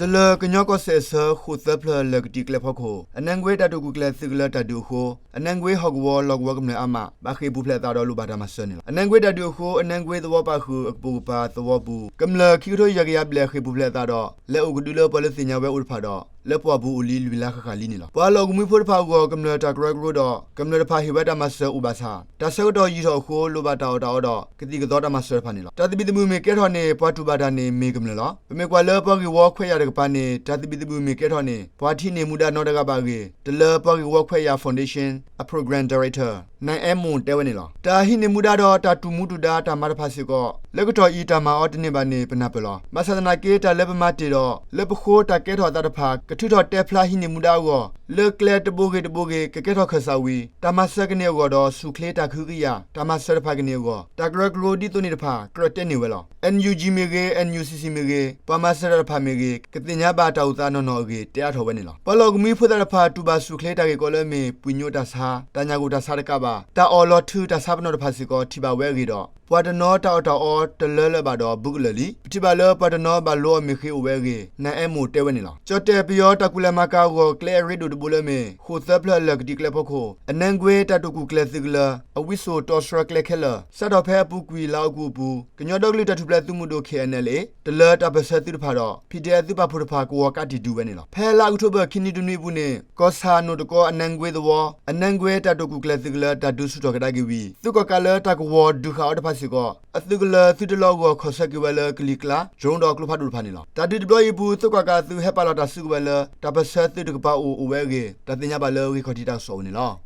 တလၢၤကညီကီၢ်စဲၣ်အဆၢ ဃိၣ်သၢဖျၢၣ်လၢာ်ကတံာ်ကျဲဖီခိၣ် အနဲကွ့တၢ်တိာ်ကူၣ်ကျဲၤသုးကလၢၤတၢ်ဒုးအဃိ အနဲကွ့ဟီၣ်ကဝီၤလီၢ်ကဝီၤကမျၢၢ်အါမး ဘၣ်ဃ့ၢ်ပူၤဖျဲးအသးဒီးလိၣ်ဘၣ်တၢ်မၤစၢၤန့ၣ်လီၤ. အနဲကွ့တၢ်ဒုးအဃိ အနဲကွ့သဝီပာ်ဃုာ်အကပိာ်ကပၤသဝီပူၤ ကမျၢၢ်ခံကထိယဲၢ်ကယၤဘျဲၣ်ဃ့ၢ်ပူၤဖျဲးအသးဒီး လဲၤအိၣ်ကဒုလၢပှၤလၢသ့ၣ်ညါဝဲအိၣ်တဖၣ်ဒီး လၢပှၢ်ပူၤအိၣ်လံလွံၢ်လါဃၣ်ဃၣ်လံန့ၣ်လီၤ. ပှၤလီၢ်ကမှံဖိတဖၣ်အဂီၢ် ကမျၢၢ်တၢ်ကရၢကရိဒီး ကမျၢၢ်တဖၣ်ဟ့ၣ်ဝဲတၢ်မၤစၢၤအိၣ်ဘၣ်ဆၣ် တၢ်ဆၢကတီၢ်ယံာ်ထီၣ်အဃိ လိၣ်ဘၣ်တၢ်အီၣ်တၢ်အီဒီး ကသံၣ်ကသီတၢ်မၤစၢၤတဖၣ်န့ၣ်လီၤ. တၢ်သဘံၣ်သဘုၣ်မ့ၢ်ကဲထီၣ်န့ၣ် ပှၤတူၢ်ဘၣ်တၢ်န့ၣ်မ့ၢ်ကမျၢၢ်လီၤ. ပမ့ၢ်ကွၢ်လၢပှၤဂ့ၢ်ဝီခွဲးယာ်တကပၤန့ၣ် တၢ်သဘံၣ်သဘုၣ်မ့ၢ်ကဲထီၣ်န့ၣ် ပှၤတဟံးန့ၢ်မူဒါနီတဂၤဘၣ်အဂ့ၢ် တလၢပှၤဂ့ၢ်ဝီခွဲးယာ် Foundation အ Program Director နဲအဲမိၣ်တဲဝဲန့ၣ်လီၤ. တၢ်ဟံးန့ၢ်မူဒါဒီး တၢ်တူၢ်မူတူၢ်ဒါတၢ်မၤတဖၣ်စ့ၢ်ကီး လၢကတီၢ်အံၤတၢ်မၤအီၤတန့ၢ်ဘၣ်န့ၣ် ပနၢ်ပၢၢ်လီၤ. ဘၣ်ဆၣ်သနာ်က့ တၢ်လၢပမၤတ့ၢ်ဒီး လၢပဃိတၢ်ကဲထီၣ်အသးတဖၣ် ကထုးထီၣ်တဲဖျါဟံးန့ၢ်မူဒါအဂီၢ် လၢကျဲတဘိဂ့ၤတဘိဂ့ၤ ကကဲထီၣ်ခၢၣ်စးဝံၤ တၢ်မၤစၢၤကန့ၢ်အဂီၢ်ဒီး ဆူၣ်ချ့တၢ်ကဟုကယာ် တၢ်မၤစၢၤတဖၣ်ကန့ၢ်အဂီၢ် တၢ်ကရၢကရိဒ်သိးန့ၣ်တဖၣ် ကြၢးတဲန့ၢ်ဝဲလီၤ. NUG မ့ၢ်ဂ့ၤ, NUCC မ့ၢ်ဂ့ၤ, ပှၤမၤစၢၤတၢ်တဖၣ်မ့ၢ်ဂ့ၤ ကသ့ၣ်ညါဘၣ်တၢ်အိၣ်သးနီၢ်နီၢ်အဂ့ၢ် တဲအါထီၣ်ဝဲန့ၣ်လီၤ. ပှၤလီၢ်ကမှံဖိသၣ်တဖၣ် တူၢ်ဘၣ်ဆူၣ်ချ့တၢ်ဂ့ၢ်ကီလၢမ့ၢ် ပှ့ၤညိတၢ်ဆါ, တၢ်ညၣ်ဂိၢ်တၢ်ဆါတကးဘၣ် တၢ်အီၣ်လီၤထုးတၢ်ဆါပနီၣ်တဖၣ်စ့ၢ်ကီး ထံၣ်ဘၣ်ဝဲအဂ့ၢ်ဒီး ပှၤတနီၤတၢ်အီၣ်တၢ်အီတလၢလၢၤဘၣ်ဒီး ဘူးကလၢာ်လံ. ပထံၣ်ဘၣ်လၢပှၤတနီၤဘၣ်လိအီၤမ့ၢ်ဃ့အိၣ်ဝဲအဂ့ၢ် နဲအဲမိၣ်တဲဝဲန့ၣ်လီၤ. ကၠီၣ်တဲၣ်ပယီၤတၢ်ကူၣ်လဲၤမၤကၤအဂီၢ် ကျဲအရ့ဒိၣ်တဘိလၢမ့ၢ် ဃိၣ်သၢဖျၢၣ်လၢာ်ကတံာ်ကျဲဖီခိၣ် အနဲကွ့တၢ်တိာ်ကူၣ်ကျဲၤသုးကလၢၤ အဝံစိာ်တီဆှၢကျဲခဲလၢာ် စးထီၣ်ဖဲအပူၤကွံာ်လါအီကူးအပူၤ ကညီဒီကလုာ်တၢ်ထူၣ်ဖျဲးသုးမုၢ်ဒိၣ် KNLA တလၢတၢ်ပၢၢ်ဆၢသုးတဖၣ်ဒီး PDF သုးပာ်ဖှိၣ်တဖၣ် ကဝီၤကးတံာ်ဒုးဝဲန့ၣ်လီၤ. ဖဲလါအီးကထိဘၢၣ် ခံနံၤတနွံအပူၤန့ၣ် ကီၢ်ဆၣ်နိၣ်တကီ အနဲကွ့သဝီ အနဲကွ့တၢ်တိာ်ကူၣ်ကျဲၤသုးကလၢၤ တၢ်ဒုးဆူၣ်ထီၣ်ကဒါက့ၤဝံၤ သုးကီၣ်ကးလၢတၢ်ကဝီၤဒုးဃာ်အီၤတဖၣ်စ့ၢ်ကီး အသုးကလၢၤသုးတလီၢ်အဂီၢ် ခီၣ်ဆၢက့ၤဝဲလၢကလံၤကျါ drone ဒီးကျိဖးဒိၣ်တဖၣ်န့ၣ်လီၤ. တၢ်ဒုးတဘျီအံၤအပူၤ သုးကီၣ်ကးအသုးဟဲပာ်လီၤတၢ်စုကဝဲၤလၢ တၢ်ပၢၢ်ဆၢသုးတကပၤအိၣ်အိၣ်ဝဲအဂ့ၢ် တၢ်သ့ၣ်ညါဘၣ်လၢ ဂ့ၢ်ခီၣ်ထံးတၢ်ကစီၣ်အအိၣ်န့ၣ်လီၤ.